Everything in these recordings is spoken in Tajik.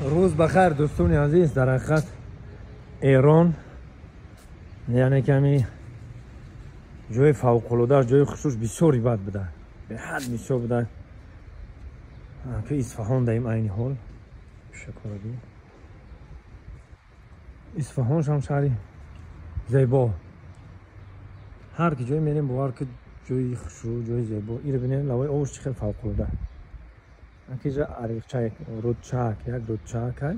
Рӯз бахайр, дӯстони азиз. Дар ҳақиқат Эрон яъне ками ҷои фавқулода, ҷои хусус бисёр бад буда, беҳад бисёр буда. Ки Исфаҳон даим айни ҳол. Шукрги. Исфаҳон шам шаҳри зебо. Ҳар ки ҷое мерем, бовар ки ҷои хушрӯ, ҷои зебо. Иро бинем, лавои овш чӣ хел фавқулода. Акиҷа ариқчак, рудчак, як рудчак ай.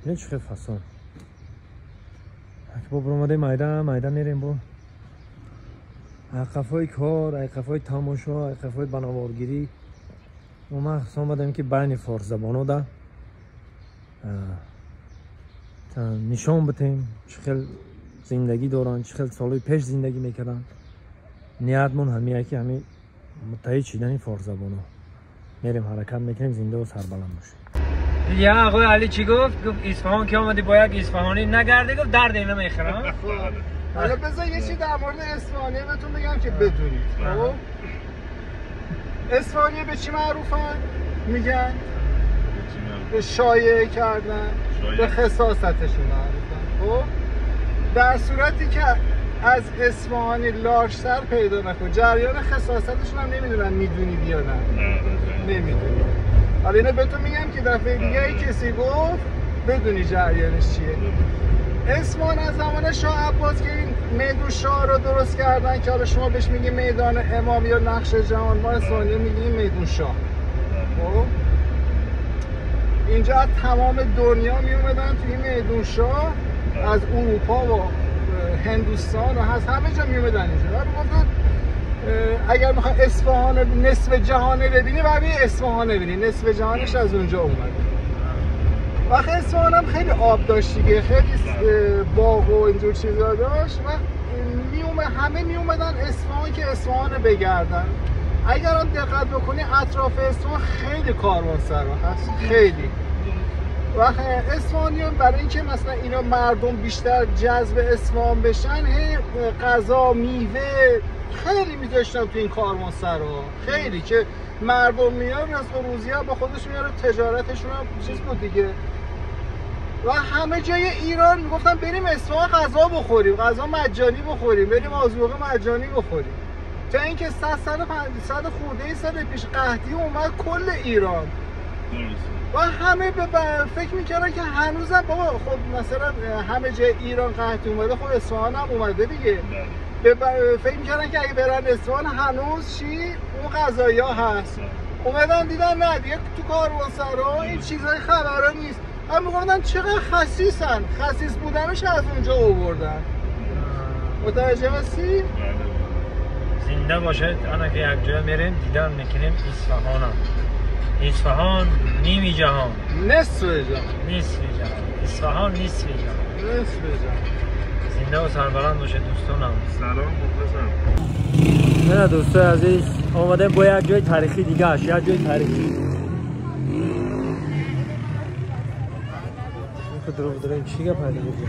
Бинед чӣ хел фасон. Аки бо биромадем майда, майда мерем бо айқафҳои кор, айқафҳои тамошо, айқафҳои банаворгирӣ. Мо махсус омадем, ки байни форсзабонода нишон битем, чӣ хел зиндагӣ доранд, чӣ хел солҳои пеш зиндагӣ мекарданд. Ниятмон ҳамия ки ҳами муттаҳид шидани форсзабоно. Мерем, ҳаракат мекунем, зиндаву сарбаланд бошем. Я оғои Али чӣ гуфт? Гуфт Исфаҳон ки омадӣ бо як исфаҳонӣ нагардӣ, гуфт дард ина мехӯрам. حالا بذار یه چی در مورد اصفهانی بهتون بگم که بدونید. خب اصفهانی به چی معروفن؟ میگن به شایعه کردن، به خساستشون معروفن. خب در صورتی که از اصفهانی لارج‌تر پیدا نکن، جریان خساستشون هم نمیدونن میدونید یا نه. نمیدونید. حالا اینو بهتون میگم که دفعه دیگه ای کسی گفت بدونی جریانش چیه. اصفهان از زمان شاه عباس که این میدون شاه رو درست کردن که حالا شما بهش میگی میدان امام یا نقش جهان، ما اصفهانی میگیم میدون شاه. خب اینجا از تمام دنیا میومدن توی این میدون شاه، از اروپا و هندوستان و از همه جا میومدن اینجا. بعد میگفتن اگر میخوای اصفهان نصف جهان ببینی باید بری اصفهان ببینی، نصف جهانش از اونجا اومده. وقتی اصفهان هم خیلی آب داشت دیگه، خیلی باغ و اینجور چیزا داشت و همه میومدن اصفهان که اصفهان بگردن. اگر هم دقت بکنی اطراف اصفهان خیلی کاروانسرا هست، خیلی. وقتی اصفهانیان برای اینکه مثلا اینا مردم بیشتر جذب اصفهان بشن، هی غذا، میوه خیلی میذاشتن تو این کاروانسرا، خیلی که مردم میان رزق و روزی هم با خودش میاره، تجارتشون هم چیز بود دیگه. و همه جای ایران میگفتن بریم اصفهان غذا بخوریم، غذا مجانی بخوریم، بریم آذوقه مجانی بخوریم. تا اینکه 100 خورده سال پیش قحطی اومد کل ایران و همه به فکر میکردن که هنوزم بابا خب مثلا همه جای ایران قحطی اومده، خب اصفهان هم اومده دیگه. به فکر میکردن که اگه برن اصفهان هنوز چی اون غذایا هست. اومدن دیدن نه دیگه تو کاروانسرا این چیزای خبرا نیست. هم میگفتن چقدر خسیسن، خسیس بودنش از اونجا آوردن. متوجه هستی؟ زنده باشد. انا که یک جای میریم دیدن میکنیم اصفهانم. اصفهان نیمی جهان، نصف جهان، نصف جهان، اصفهان نصف جهان، نصف جهان. زنده و سربلند باشه دوستانم. سلام، مخلصم. نه دوستای عزیز، آمده با یک جای تاریخی دیگه، یک جای تاریخی. خود رو بداریم چی گپ هلی بودیم؟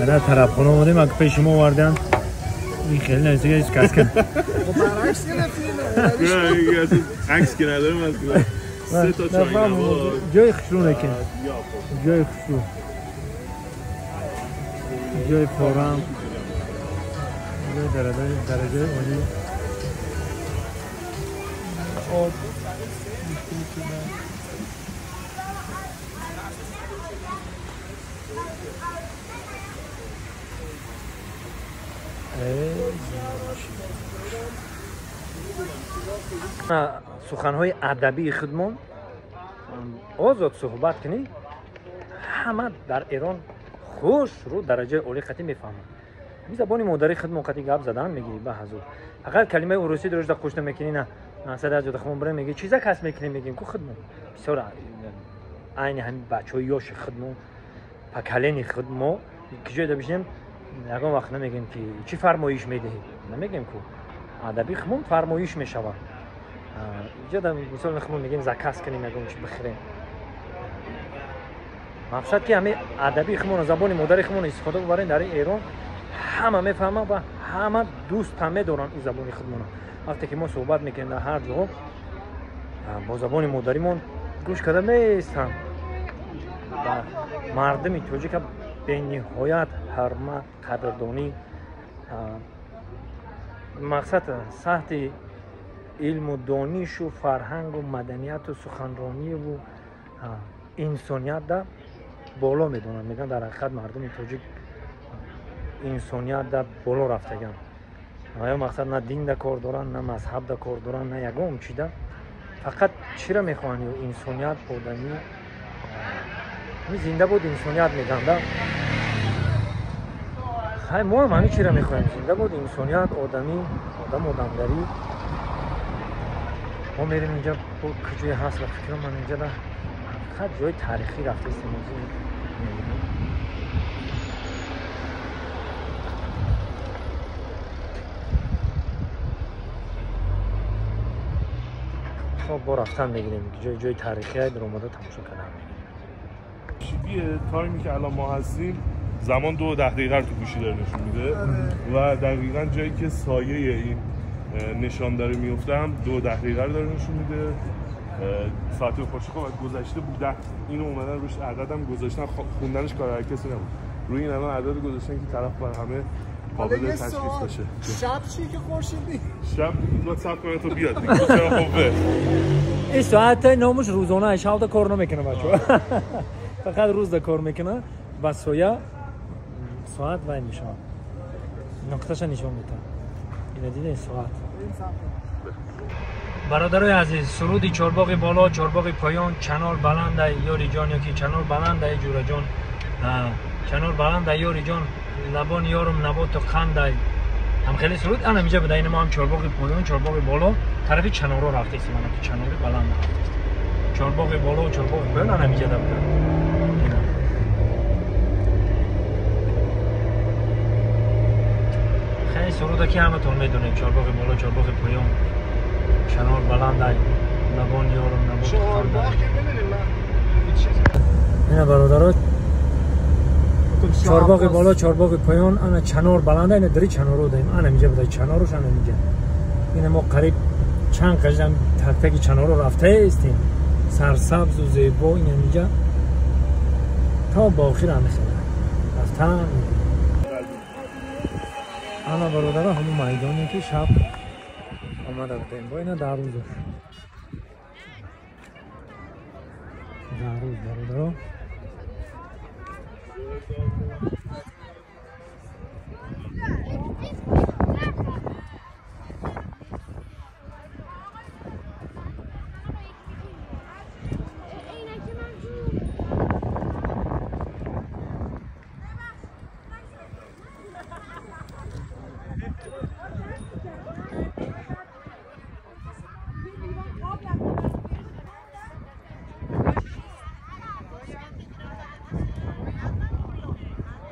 نه طرف خونه آمدیم، اگه پیش ما آوردن این خیلی نزدیک هیچ کس که برعکس گرفتیم. عکس که ندارم از سه تا چای نبات. جای خشرو نکن، جای خشرو، جای فورم، جای درجه عالی. آب суханҳои адабии худмон озод суҳбат кунӣ, ҳама дар Эрон хуш рӯ дараҷаи олӣ қатӣ мефаҳманд. Ҳамин забони модари худмон қатӣ гап задан мегирӣ ба ҳазур. Фақат калимаи урусӣ доришда қушта мекунӣ, на сад аз ҷода худмон бирем мегӣ чиза кас мекунем, мегӯем ку худмон бисёр айни ҳамин бачаҳои ёши худмон, поколени худ мо ки ҷойда бишинем ягон вақт намегӯем ки чӣ фармоиш медиҳӣ, намегӯем ку адаби худмон фармоиш мешавад. Инҷа мисол мехоҳем мегем заказ кунем ягон чи бихӯрем. Мақсад ки ҳамин адаби худмон, забони модари худмон истифода бубарем дар Эрон, ҳама мефаҳманд ва ҳама дӯст ҳам медоранд ин забони худмонро. Вақте ки мо суҳбат мекунем дар ҳар ҷо бо забони модаримон гӯш карда меистанд. Ва мардуми тоҷика бениҳоят ҳурмат, қадрдонӣ, мақсад сатҳи илму донишу фарҳангу маданияту суханрониву инсоният да боло медонанд. Мегӯянд дар ҳақиқат мардуми тоҷик инсоният да боло рафтаган. Ва ё мақсад на дин да кор доранд, на мазҳаб да кор доранд, на ягон чида. Фақат чиро мехоҳанд? Инсоният, одамӣ. Зинда буд инсоният мегӯянд. Хай мо ҳам ҳамин чиро мехоҳем. Зинда буд инсоният, одамӣ, одам одамгарӣ. Мо мерем инҷа куҷое ҳаст ва фикрам ман инҷа да ҳақиқат ҷои таърихӣ рафтаистем. Мебинем. خب با رفتن میگیریم جای تاریخی در اومده تماشا کردن میگیریم. تایمی که الان ما هستیم زمان 2:10 دقیقه رو تو گوشی داره نشون میده و دقیقاً جایی که سایه این نشان داره میفته هم 2:10 دقیقه رو داره نشون میده. ساعت خورشید خب گذشته بوده، اینو اومدن روش عددم گذاشتن، خوندنش کار هر کسی نبود. روی این الان عدد گذاشتن که طرف بر همه قابل تشخیص باشه. شب چی که خورشید نیست؟ شب باید صبر کنه تا بیاد دیگه. چرا خوبه؟ این ساعت ناموش روزانه شب دا کار نمیکنه بچه‌ها. فقط روز دا کار میکنه و سایه ساعت وای میشه. نقطه‌ش نشون میده. اینا دیدین ساعت. برادرای عزیز، سرودی چارباغ بالا، چارباغ پایان، چنار بلند یاری جان، یا که چنار بلند ای جورا جان، چنار بلند یاری جان، لبان یارم نبات و قند. هم خیلی سرود انا اینجا بوده. این ما هم چارباغ پایان، چارباغ بالا، طرف چنارا رفته استیم. انا که چنار بلند رفته استیم. چارباغ بالا و چارباغ پایان انا اینجا بوده. خیلی سروده که همتون میدونید. چارباغ بالا، چارباغ پایان، چنار بلند ای لبان یارم نبات قند. اینا برادرات چارباغ بالا، چارباغ پایان، انا چنار بلنده، اینا دری چنارو داریم. انا اینجا بوده چناروش، انا اینجا. اینا ما قریب چند قدم تک تک چنارو رفته استیم. سرسبز و زیبا اینا اینجا تا با آخر هم رفتن. انا برادرها همون میدانی که شب آمده بودیم با اینا در روز، در روز برادرها.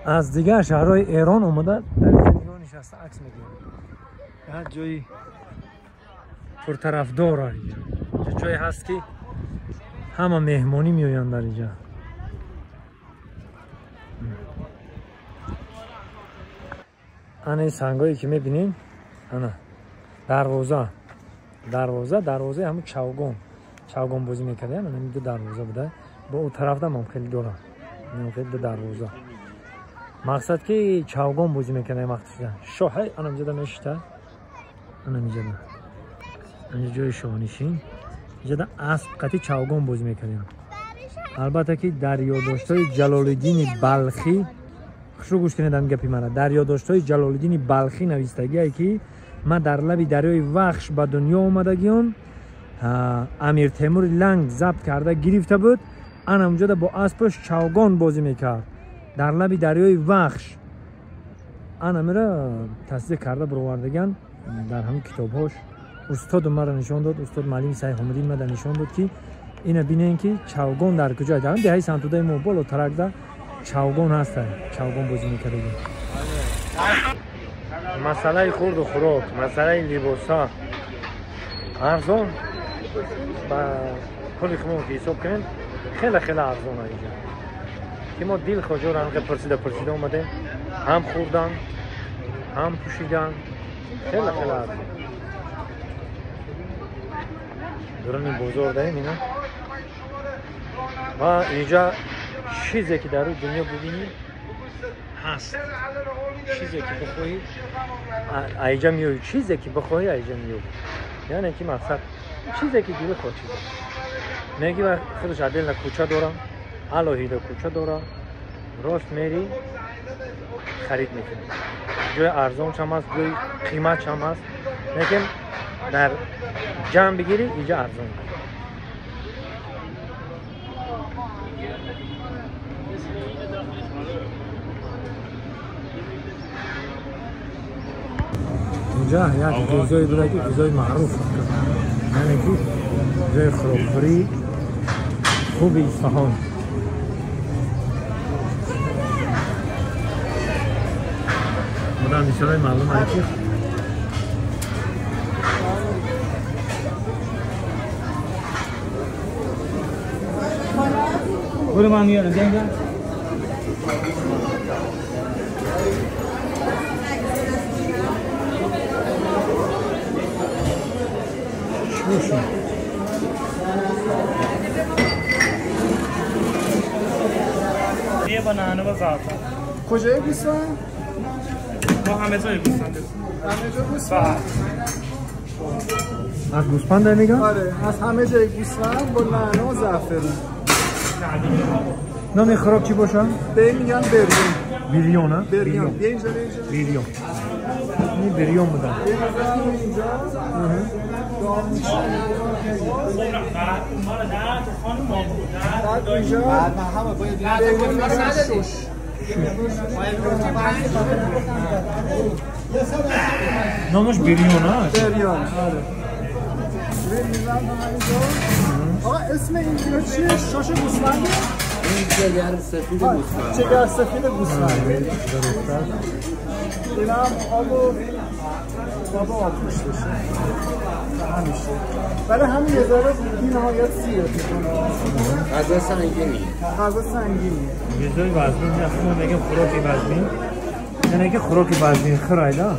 از دیگر شهرهای ایران اومده در اینجا نشسته عکس میگیرن. یک جای پرطرفدار اینجا جایی هست که همه مهمانی میآیند در اینجا. انا این سنگایی که میبینین، انا دروازه، دروازه همون چوگان بازی میکردن. انا این دو دروازه بوده. با اون طرف هم خیلی دارن. این خیلی دو دروازه. مقصد که چوگان بازی میکنه وقتی شاه انا اینجا میشته. انا اینجا اینجا جای شاهنشین. اینجا اسب قطی چوگان بازی میکنه. البته که در یادداشت‌های جلال‌الدین بلخی، خوشو گوش کنید هم گپی مرا، در یادداشت‌های جلال‌الدین بلخی نویستگی که من در لب دریای وخش به دنیا آمدگیان، امیر تیمور لنگ ضبط کرده گرفته بود. انا اونجا با اسبش چوگان بازی میکرد در لب دریای وخش. انا میره تصدیق کرده برآوردگان در همین کتابهاش. استاد مرا نشان داد، استاد معلم سعید حامدی مرا نشان داد که اینا بینین که چوگان در کجا. در دهه سنتوده ما بالا ترک ده چوگان هست، چوگان بازی میکرده. مسئله خورد و خوراک، مسئله لباسا ارزان ба пули худмон ки ҳисоб кунем хеле хеле арзон инҷа ки мо дил хоҷаро ҳамқа пурсида пурсида омадем, ҳам хӯрдан ҳам пӯшидан, хеле хеле арзон. Дуруни бозор даем ина ва инҷа чизе ки дар рӯи дунё бубинӣ ҳаст, чизе ки бихоҳӣ айҷа меёбӣ, чизе ки бихоҳӣ айҷа меёбӣ. Яъне ки мақсад чизе ки дили хоҳ чизе меги ва худаш отдельно кӯча дорам, алоҳида кӯча дорам, рост мери харид мекунӣ. Ҷои арзон чам аст, ҷои қимат чам аст, лекин дар ҷамъ бигирӣ иҷа арзон. Инҷа як ғизое буда ки ғизои маъруф, яъне ки ҷои хӯрокхӯрии хуби Исфаҳон. Одам бисёрои маълум ае ки برو من میارم بیا. یه با نعنه با زعفران. کجای گوسفند؟ ما همه جای گوسفند. همه جا گوسفند؟ از گوسفند میگم؟ آره از همه جای گوسفند با نعنه و زعفران. نام خوراک چی باشه؟ به این میگن بریون. بریون ها؟ بریون. بیا اینجا بریون. این بریون بودن. اینجا بعد اینجا شش. نامش بریون ها؟ بریون آره. آقا اسم این کیلو چیه؟ شش گوسفنده؟ این جگر سفید گوسفند. جگر سفید گوسفند. اینم آب و آب آبگوشت بشه همیشه، ولی همین یه ذره بی‌نهایت سیر میکنه. غذا سنگینیه. غذا سنگینیه. غذای وزنی نه، ما میگیم خوراکی وزنی، یعنی که خوراکی وزنی خرایدا.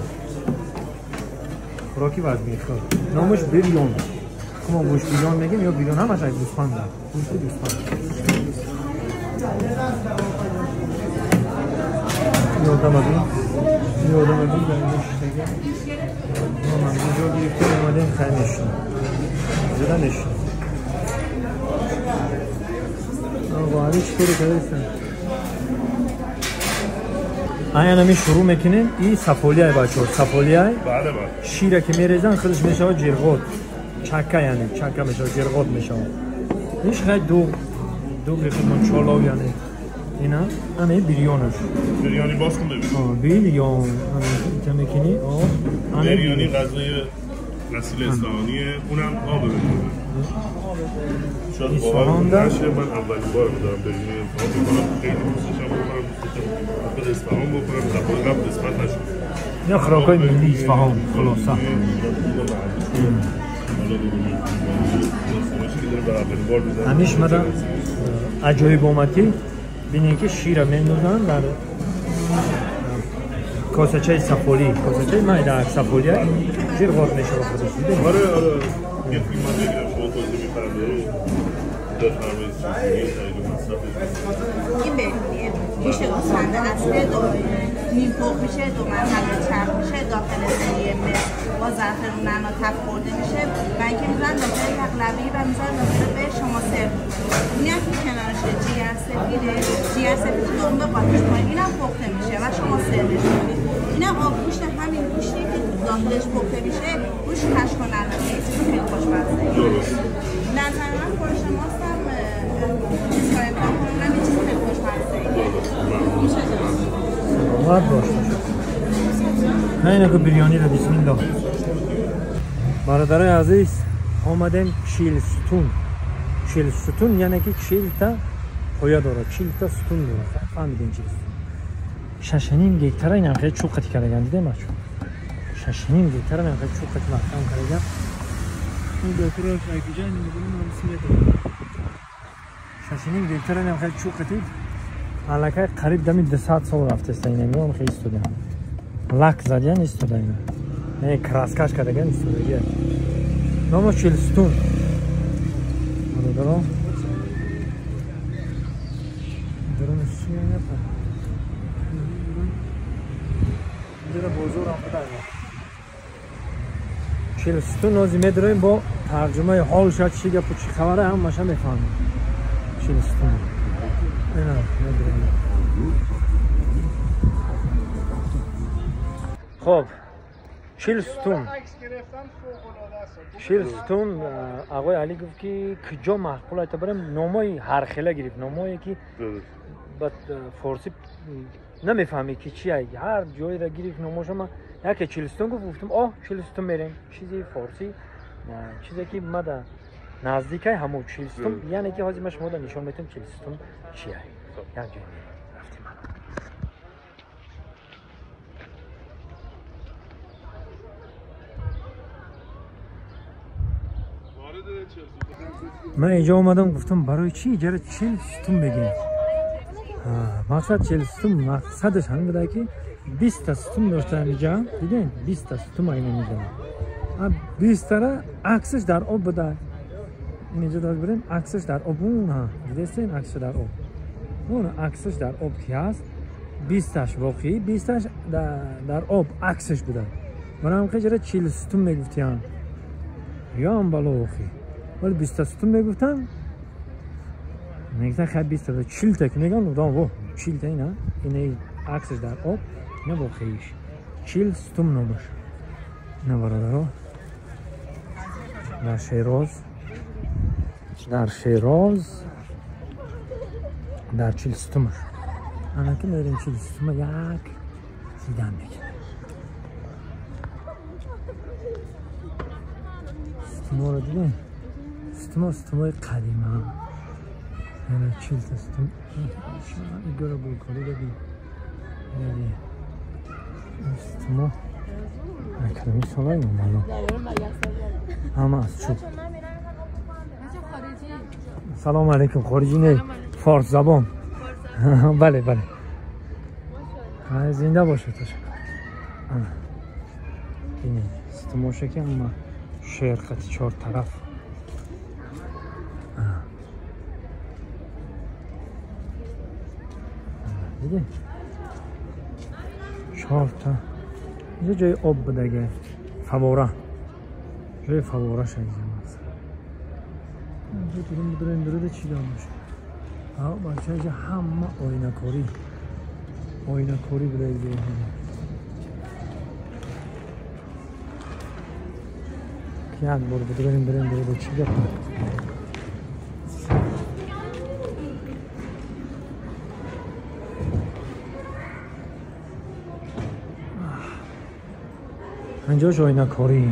خوراکی وزنی خور. نامش بریون. ما گوشت بیرون میگیم یا بیرون همش از گوسفنده. گوشت گوسفند. یادم از این در اینجا شیشتگه. ما منزل جا گرفتیم اومدیم خیلی نشون. زیاده نشون. آقا علی چطوری کردیستن؟ آیا نمی شروع میکنیم؟ این سفالی های بچه ها، سفالی های. بله بله. شیره که میریزن خودش میشه جرغوت. چکه یعنی چکه میشه، جرغوت میشه. ایش خیلی دوغ خودمون چالاو یعنی اینا همه بریانش. بریانی باز کن ببین. بریان همه میکنی. بریانی غذای اصیل اصفهانیه، اونم آب بریانی. شاید باور نشه من اولین بار دارم بریانی امتحان میکنم، خیلی دوست داشتم بخورم، دوست داشتم خود اصفهان بخورم، دفعه قبل قسمت نشد. اینا خوراکای ملی اصفهان خلاصه. همیش مرا عجایب آمد که بینید که شیر میندازن در کاسه‌چه سفالی، کاسه‌چه من سفالی شیر غرق میشه با خودش. آره آره یه فیلم من بگیرم شما توضیح می‌فرمایید بفرمایید چیزی طریق مصرفش. این بریونیه گوشت گوسفند اصلی دو نیم پخ میشه، دو مرحله چرخ میشه، داخل سری مس با زعفرون نعنا تف خورده میشه و اینکه میزن داخل یغلوی و میزن داخل به شما سرو. اینی هم که کنارشه جگر سفیده، جگر سفید دنبه قاطیش کنید، اینم پخته میشه و شما سروش کنید. اینم آبگوشت همین گوشتیه که داخلش پخته میشه، گوشت خشک و نعناعی، چیز خیلی خوشمزه. نظر من خورش ماستم چیز کنیم، اونم یه چیز خیلی خوشمزه. سلامت باش. نه اینه که بریانی رو بسم الله. برادرای عزیز آمدیم 40 ستون. 40 ستون یعنی که 40 تا پایه داره، 40 تا ستون داره. فهمیدین 40 ستون. 6.5 گکتر این هم خیلی چوب قطی کردن دیدیم بچه‌ها. 6.5 گکتر این هم خیلی چوب قطی محکم کردن. 6.5 гектар инам хеле чӯ қатид. Аллакай қариб дами 200 сол рафтеста инам хеле истода. Лак задиян истода ина. Не краскаш кардаган истодагия. Номаш Чилстун. Бародарон. Дарунаш чӣ гапа? Инҷода бозорам буда. Чилстун нози медроем бо тарҷумаи ҳолша чӣ гапу чӣ хабара ҳамаша мефаҳмем. Чилстун. Ина медроем. Хоб Чилстун. Чилстун ағои Али гуфт ки куҷо маъқул айта барем номои ҳархела гирифт, номое ки ба форсӣ намефаҳмӣ ки чи ай, ҳар ҷойра гирифт номоша. Ма яке Чилстун гуфт, гуфтам оҳ Чилстун мерем, чизи форсӣ, чизе ки мада наздикай ҳамон Чилстун, яъне ки ҳозир ма шумода нишон метавам Чилстун чи ай. Як ҷой мерем, рафтем. Ман инҷо омадам, гуфтам барои чӣ иҷара Чилстун мегӯем? Мақсад Чилстун мақсадаш ҳамин буда ки 20 та сутун доштаам инҷа, дидем 20 та сутун айна инҷа. 20 тара аксаш дар об буда. Ин инҷо дод бирем, аксаш дар об, ҳа, дидестен аксаш дар об. Он аксаш дар об ки ҳаст, 20 таш воқеӣ, 20 таш дар об аксаш буда. Манам ки Чилстун мегуфтиям. Ё ҳам бало воқеӣ. Вале 20 та сутун мегуфтам, мегуфтан хай 20 та, 40 та ки мегӯям, гуфтам во 40 та ина, ина аксаш дар об, ина воқеиш. 40 сутун номаш. Ина бародаро дар Шероз, дар Шероз дар 40 сутумаш. Ана ки мерем 40 сутума як дидан мекунем. Сутуморо дидем? Сутумо сутумои қадима. Ана 40 та сутум. Игора гулкорӣ дади. Дади. Сутумо академи солай номаълум. Ҳама аз чӯб. Салом алейкум, хориҷӣ не, форс забон. Бале, бале. Зинда бошед, ташаккур. Ана. Бинед, сутумоша ки ҳама шер қати чор тараф. Дидӣ? 4 та. Инҷо ҷои об будаге. Фавора. Ҷои фавора шайза мақсад. Инҷо дурум дурум дуруд чӣ дам боша. Ҳа, бача инҷо ҳама оинакорӣ. Оинакорӣ будаге. Як бор бидурем бирем дуруд чӣ гап. Инҷош оинакорӣ.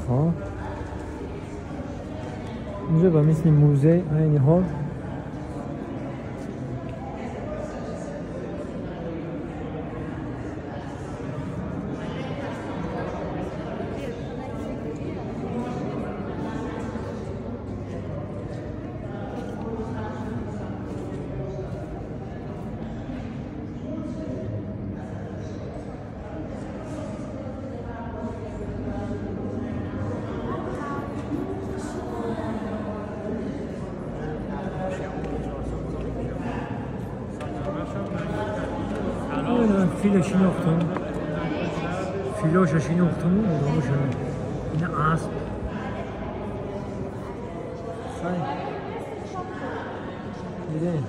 Хоб инҷо ба мисли музей айни ҳол فیل شناختم، فیلاش شناختم و آدماشون. این اسب دیدین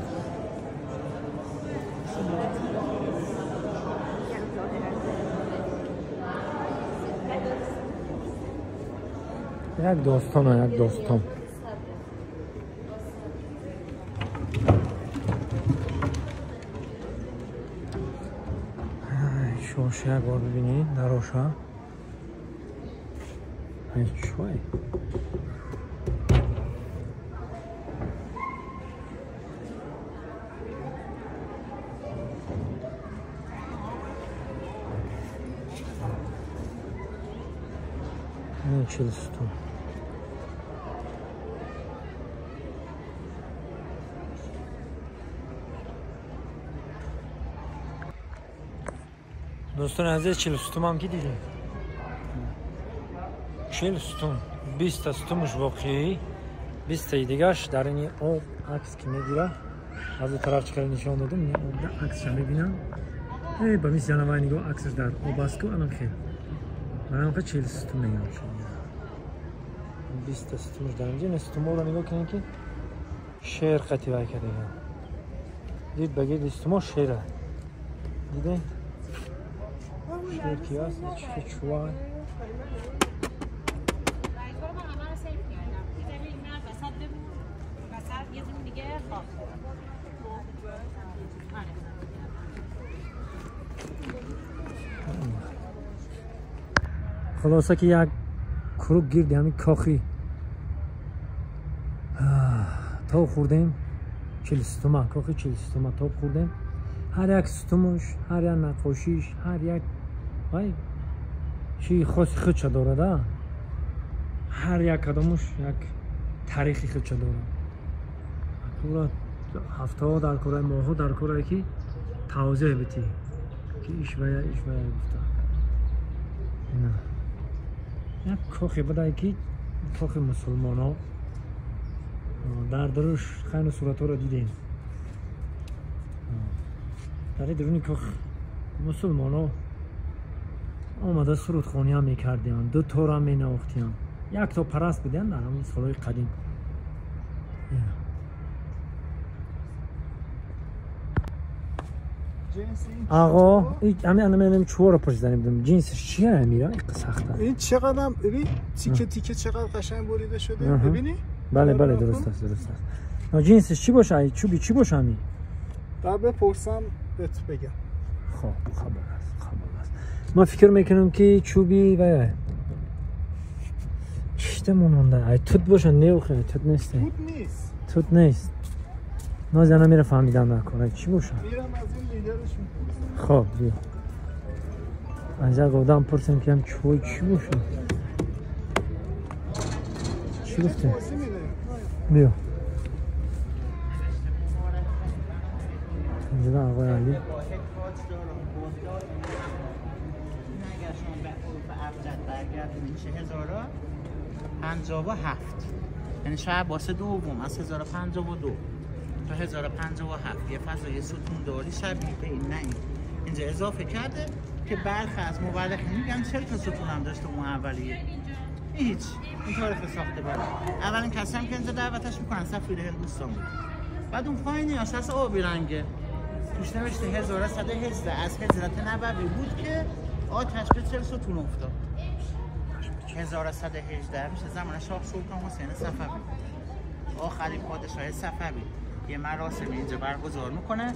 یک داستان، یک داستان. شوشه یک بار ببینید در روشه این چوی این 40 ستون. Дӯстони азиз, 40 сутумам ки дидем, 40 сутум, 20 сутумаш воқеӣ, 20 дигаш дар ини об акс ки мегира. Аз у тараф чӣ нишон додам, ин обда аксша мебинам. Ба мисли анавай нигоҳ, аксаш дар об аст ку, анам хел манам 40 сутум мегам. 20 сутумаш дар инҷа. Ин сутуморо нигоҳ кунем ки шер қати вай кардаган. Дид ба гирди сутумо шера дидем, шер ки аст, чӣ чӯа. Хулоса ки як круг гирди ҳамин кохи тоб хӯрдем, 40 сутума, кохи 40 сутума тоб хӯрдем. Ҳар як сутумуш, ҳар як наққошиш, ҳар як вай чии хоси худша дорад, ҳар як кадомуш як таърихи худша дорад. Акура ҳафтаҳо дар кораи, моҳҳо дар корае ки тавзеҳ битӣ ки иш вая, иш вая гуфта. Як кохе будае ки кохи мусулмонҳо, дар дуруш хайну суратҳоро дидем. Дар дуруни кох мусулмонҳо омада сурудхониам мекардианд, ду торам менавохтианд, як то параст будианд дар ҳамон солҳои қадим. آقا همین الان چوارو پشت زنیم بودم. جنسش چیه امیرا؟ این سخته. این چقدرم ببین تیکه تیکه چقدر قشنگ بریده شده. ببینی؟ بله بله، درست است درست است. جنسش چی باشه؟ ای چوبی چی باشه همین؟ بعد بپرسم بهت بگم. خب خبر است خبر است. من فکر میکنم که چوبی و چیت مونده. ای توت باشه نه خیلی توت نیست. توت نیست. توت نیست. نازنین میره فهمیدم نکنه چی باشه. میرم از این لیدرش میپرسم. خب بیا. از یک آدم پرسیم که هم چوی چی باشه. چی گفته؟ بیا. اینجا آقای علی. میشه 1057، یعنی شاه عباس دوم از 1052 تا 1057 یه فضای ستون داری شبیه به این، نه این اینجا اضافه کرده که برخی از مورخین میگن 40 تا ستون هم داشته اون اولیه. هیچ این تاریخ ساخته بره. اولین کسی هم که اینجا دعوتش میکنن سفیر هندوستان بود. بعد اون پایینی اساس آبی رنگه توش نوشته 1118 از حضرت نبوی بود که آتش به 40 ستون افتاد. 1118 میشه زمان شاه سلطان حسین صفوی، آخرین پادشاه صفوی. یه مراسم اینجا برگزار میکنه،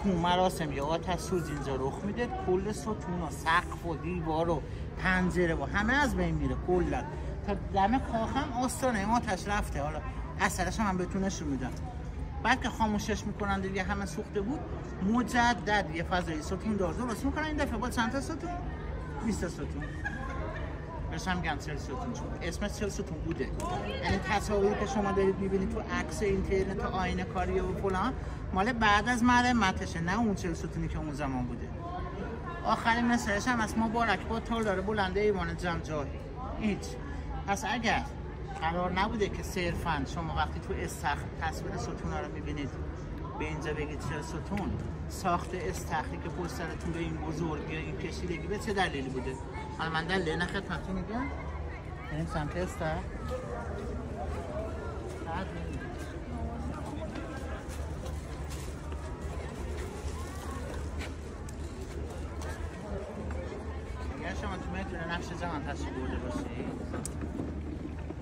تو مراسم یه آتش سوز اینجا رخ میده، کل ستون و سقف و دیوار و پنجره و همه از بین میره کلا. تا دم کاخم آستانه آتش رفته. حالا اثرش هم بهتون نشون میدم. بعد که خاموشش میکنن دیگه همه سوخته بود، مجدد یه فضای ستون دار درست میکنن. این دفعه با چند تا ستون؟ 20 ستون. بهش هم میگن 40 ستون چون اسمش 40 ستون بوده. یعنی تصاویری که شما دارید میبینید تو عکس اینترنت آینه کاری و فلان مال بعد از مرمتشه، نه اون 40 ستونی که اون زمان بوده. آخرین مثالش هم از مبارک با تالار بلند ایوان جمجاهی. هیچ. پس اگر قرار نبوده که صرفاً شما وقتی تو استخر تصویر ستون ها رو میبینید به اینجا بگید 40 ستون، ساخت استخری که پشت سرتون به این بزرگی یا این کشیدگی به چه دلیلی بوده؟ حالا من دلیل نه خدمتتون میگم. بریم سمت استخر. اگر شما تو میدون نقش جهان تشریف برده باشید،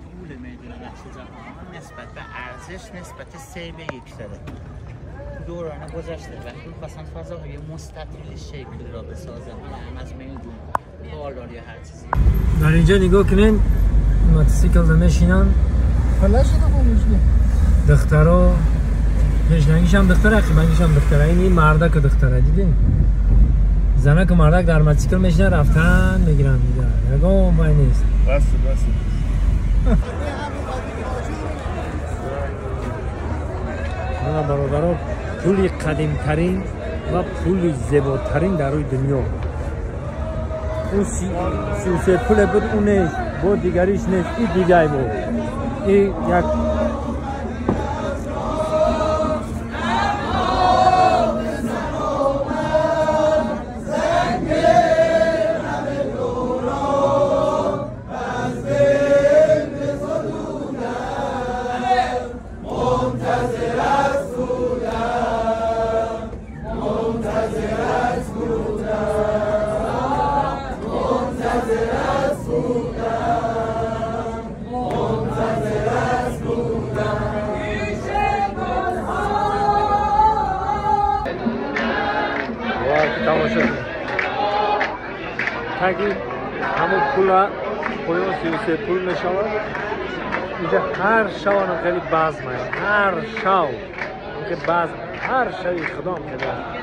طول میدون نقش جهان نسبت به ارزش نسبت 3 به 1 داره. دوران گذشته وقتی می‌خواستن فضاهای مستطیل شکل را بسازن، هم از میدون بالار یا هر چیزی. در اینجا نگاه کنین موتورسیکل میشینن. حالا شده خاموش دخترا پیشنگیش هم دختره، عقبنگیش هم دختره. این مردک دختره دیدین؟ زنک و مردک در موتورسیکل میشینن رفتن میگیرن دیگه. یگام وای نیست. بس بس. من برادرها پولی قدیمترین و پولی زیباترین در روی دنیا. اون 33 پول بود اون نیست، بود دیگریش نیست، این دیگه بود. این یک تاگی همون پول پایان 33 پول میشود. اینجا هر شب خیلی بزم، هر شب که بزم، هر شبی خدام خیلی